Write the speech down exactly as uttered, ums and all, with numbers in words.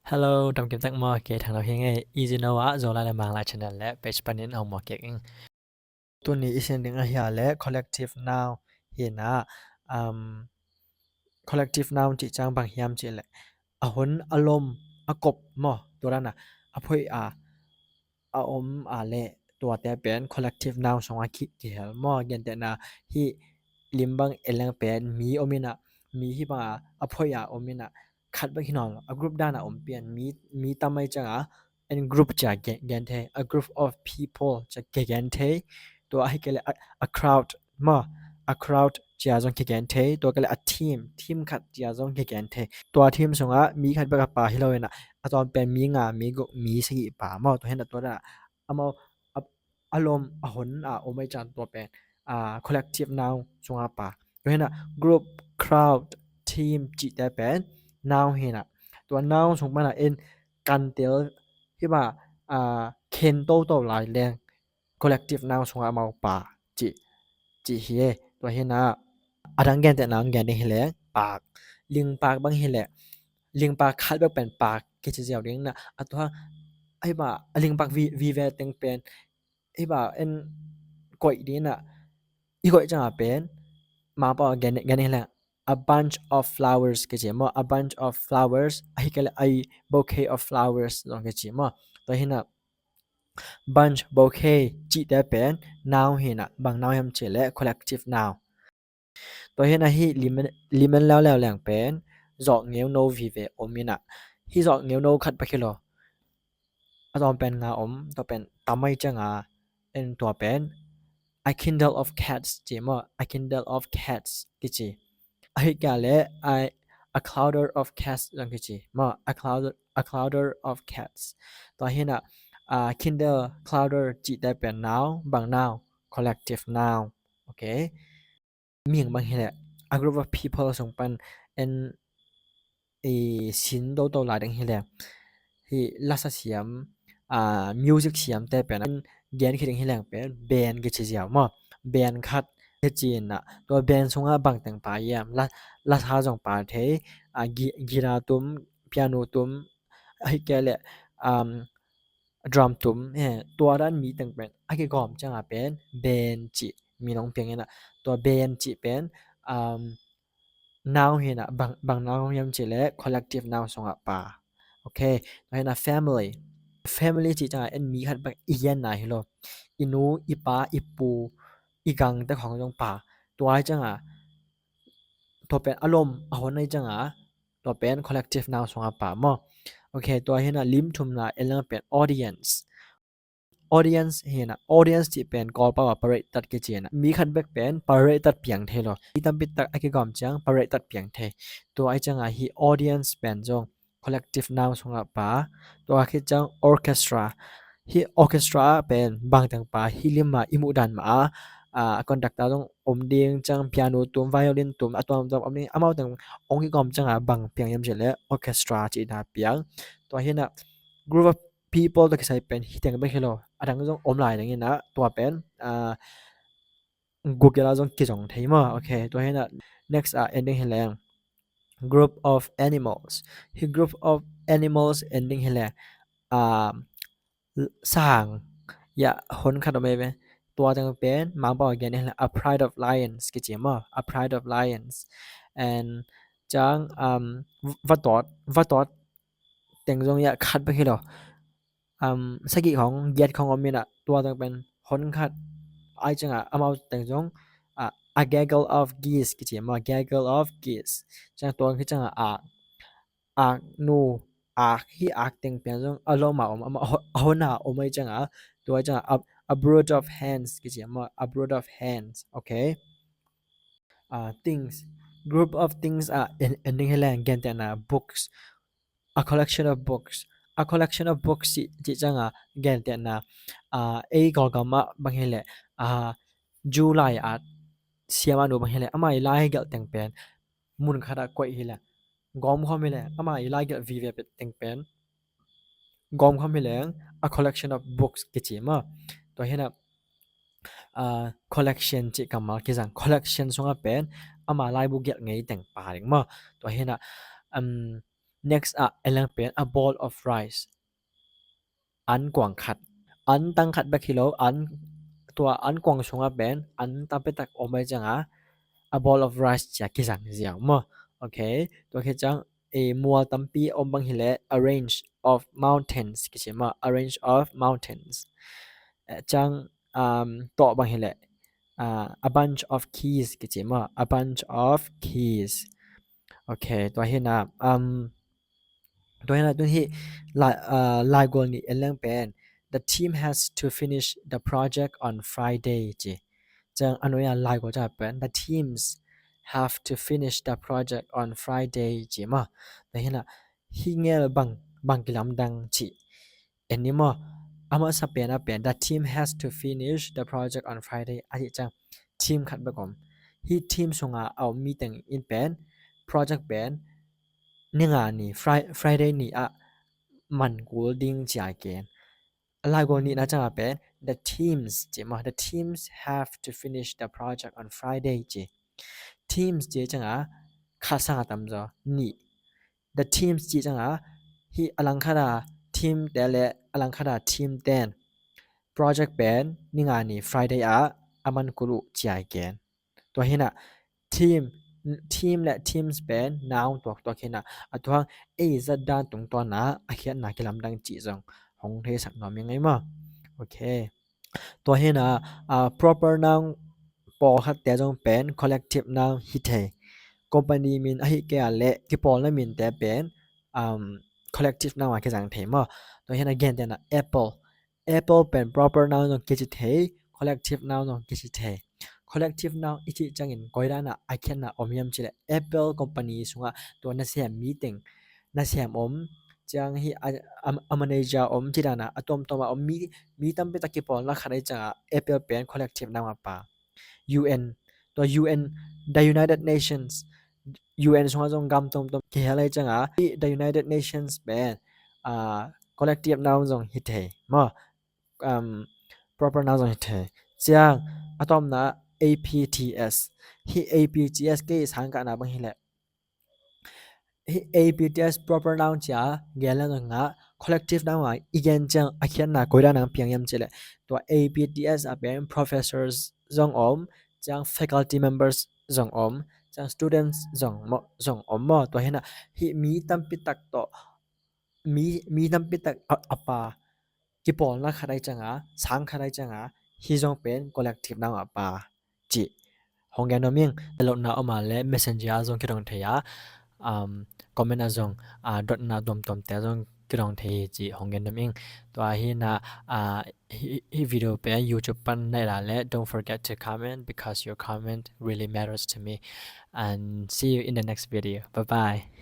Hello, dam kim tak maw? Kei Thang Lo hi ing ei. Easy No ah Zolai le Manglai channel le page panin a hong muak kik ing. Tuni i sin ding ahi a le collective noun hi na, um, collective noun cih ciang bang hiam cih leh a hon, a lom, a kop maw, tua dan a, a phoih a, a om a le tuate pen collective noun sungah ki, kihel maw. Gentehna hih lim bang en leng pen mi om in a, mi hih bang a, a phoih a om in a, khat bek hi nawn lo, a group dan a om pian, mi, mi tam ahih ciang a, en group ci a gen, gen thei, a group of people ci a gen thei, tua ahih kei leh a, a crowd maw, a crowd ci a zong kigen thei, tua kei leh a team, team khat ci a zong kigen thei. Tua team sungah mi khat bek a pha hi lo in a, a tawm pen mi nga, mi guk, mi sagih pha maw, tua hi na tua dan a, amau a, a lom, a hon a om ahih ciang tua pen, a, collective noun sungah pha. Tua hi na group, crowd, team cihte pen noun hi na, tua noun sung pan a en kantel hih bang a, a, khen toto lai leng collective noun sungah amau pha cih, cih hi e. Tua hi na a dang gentehna hong gen ding hi leh pak, lingpak bang hi leh, lingpak khat bek pen pak kici ziau ding na, a tua hih bang a lingpak vi, vive teng pen hih bang en koih ding na, i koih ciang a pen Mangpau a gen, gen ding hi leh a bunch of flowers kici maw, a bunch of flowers, ahih kei leh a bouquet of flowers zong kici maw. Tua hi na bunch, bouquet cihte pen noun hi na, bang noun hiam cih leh collective noun. Tua hi na hih lim en, lim en leuleu leng pen zawh ngeu no vive om in a, hih zawh ngeu no khat bek hi lo, a tawm pen nga om, tua pen tam ahih ciang a en tua pen a kindle of cats ci maw, a kindle of cats kici. Ahih kei leh a, a clutter of cats zong kici maw, a clutter, a clutter of cats. Tua hi na, a, kindle, clutter cihte pen noun, bang noun, collective noun. Ok. Mihing bang hi leh, a group of people sung pan en i sin toto lai ding hi leh, hih lasa siam, a, music siamte pen en gen khit ding hi leng pen band kici ziau maw. Band khat kici in a, tua band sungah bang teng pha hiam, la, lasa zong pha thei, a, gi, guitar tum, piano tum, ahih kei leh, um, drum tum, eh, tua dan mi teng pen a kigawm ciang a pen band cih min hong piang in a, tua band cih pen, um, noun hi na, bang, bang noun hiam cih leh collective noun sungah pha. Ok, tua hi na family. Family cih ciang a en mi khat bek i genna hi lo. I nu, i pa, i pu, i gangte khawng zong pha. Tua ahih ciang a, tua pen a lom, a hon ahih ciang a, tua pen collective noun sungah pha maw. Ok, tua hi na lim thumna en leng pen audience. Audience hi na, audience cih pen Kawlpau a parade tat kici na. Mi khat bek pen parade tat piang thei lo. Mi tampi tak a kigawm ciang parade tat piang thei. Tua ahih ciang a hih audience pen zong collective noun sungah pha. Tua khit ciang orchestra. Hih orchestra pen bang teng pha, hih lim a i muh dan mah a, a, conductor zong om ding ciang, piano tum, violin tum, a tuamtuam om ding, amau teng hong kigawm ciang a bang piang hiam cih leh orchestra cihna piang. Tua hi na group of people tawh kisai pen hih teng bek hi lo, a dang zong om lai ding in a, tua pen, a, Google ah zong kizong thei maw. Ok, tua hi na next ah en ding hi leng group of animals. Hih group of animals en ding hi leng, a, sang, ya, hon khat om ei ve. Tua teng pen Mangpau a gen hi leng a pride of lions kici maw, a pride of lions. And ciang, um, vatawt, vatawt teng zong ya khat bek hi lo. Um, sagih khawng, giat khawng om in a, tua teng pen hon khat ahih ciang a, amau teng zong, a, a gaggle of geese kici maw, a gaggle of geese. Ciang tua khit ciang a, a, ak nu, ak, hih ak teng pen zong a lom a om, a, a hon a om ahih ciang a, tua ahih ciang a, a, a brood of hens kici maw, a brood of hens. Ok. A, things, group of things ah en, en ding hi leng gentehna books, a collection of books. A collection of books cih, cih ciang a gentehna, a, ei Kawlgam ah bang hi leh, a, July a siam a nu bang hi leh, amah i lai gelh teng pen mun khat ah koih hi leh, gawm khawm hi leh, amah i lai gelh vive teng pen gawm khawm hi leng a collection of books kici maw. Tua hi na, a, collection cih kammal kizang, collection sungah pen ama laibu gelh ngei teng pha ding maw. Tua hi na, um, Next ah en leng pen a bowl of rice, an kuang khat. An tang khat bek hi lo, an, tua an kuang sungah pen an tampi tak om ahih ciangah a bowl of rice ci-a kizang ziau maw. Ok, tua khit ciang ei mual tampi om bang hileh a range of mountains kici maw, a range of mountains. Eh, ciang, um, tawh bang hileh, uh, a bunch of keys kici maw, a bunch of keys. Ok, tua hi na, um, tua hi na tun hi lai, uh, laigual nih en leng pen the team has to finish the project on Friday ci. Ciang a nuai-a laigual ciang pen the teams have to finish the project on Friday ci maw. Tua hi na hi ngel bang, bang kilamdang ci en ni maw. A masa pen ah pen the team has to finish the project on Friday a cih ciang team khat bek om. Hi team sungah a om mi teng in pen project pen ni nga ni, Fri-, Friday ni ah man kul ding ci-a gen. A laigual nihna ciangah pen the teams ci maw, the teams have to finish the project on Friday ci. Teams ci ciangah khat sang a tamzaw, nih. The teams ci ciangah hi a langkhat a team te le a langkhat a team ten project pen ni nga ni Friday ah a man kul uh ci-a gen. Tua hi na team, team le teams pen noun tuaktuak hi na, a tua hang ei zat dan tungtawn a a khiatna kilamdang cih zong hong theisak nuam ing ei maw. Ok. Tua hi na, ah, proper noun pawlkhatte zong pen collective noun hi thei. Company min ahih kei a le kipawlna minte pen, um, collective noun a kizang thei maw. Tua hi na gentehna apple. Apple pen proper noun zong kici thei, collective noun zong kici thei. Collective noun i cih ciangin koi dan a a khiatna om hiam cih leh apple company sungah tua nasem mi teng, nasem om, ciang hi a, a, a manager om, ci dan a a tuamtuam a om mi, mi tampi tak kipawlna khat ahih ciangah apple pen collective noun a pha. U N, tua U N, the United Nations, U N sungah zong gam tuamtuam kihel ahih ciangah the United Nations pen, ah, collective noun zong hi thei maw. Um, proper noun zong hi thei. Ciang a tawpna A P T S. Hi A P T S kei sangkahna bang hileh hi A P T S proper noun ci-a gen leng zong a collective noun a i gen ciang a khiatna koi dan a piang hiam cih leh tua A P T S a pen professors zong om, ciang faculty members zong om, ciang students zong maw, zong om maw. Tua hi na hi mi tampi tak tawh, mi, mi tampi tak a, a pha kipawlna khat ahih ciangah, sang khat ahih ciangah hi zong pen collective noun a pha cih hong gen nuam ing. Lohna om a le messenger ah zong kidong thei a, um, comment ah zong, ah, dotna tuamtuamte zong kidong thei hi cih hong gen nuam ing. Tua hi na, ah, hi, hi video pen YouTube pan na et a le don't forget to comment because your comment really matters to me. And see you in the next video. Bye bye.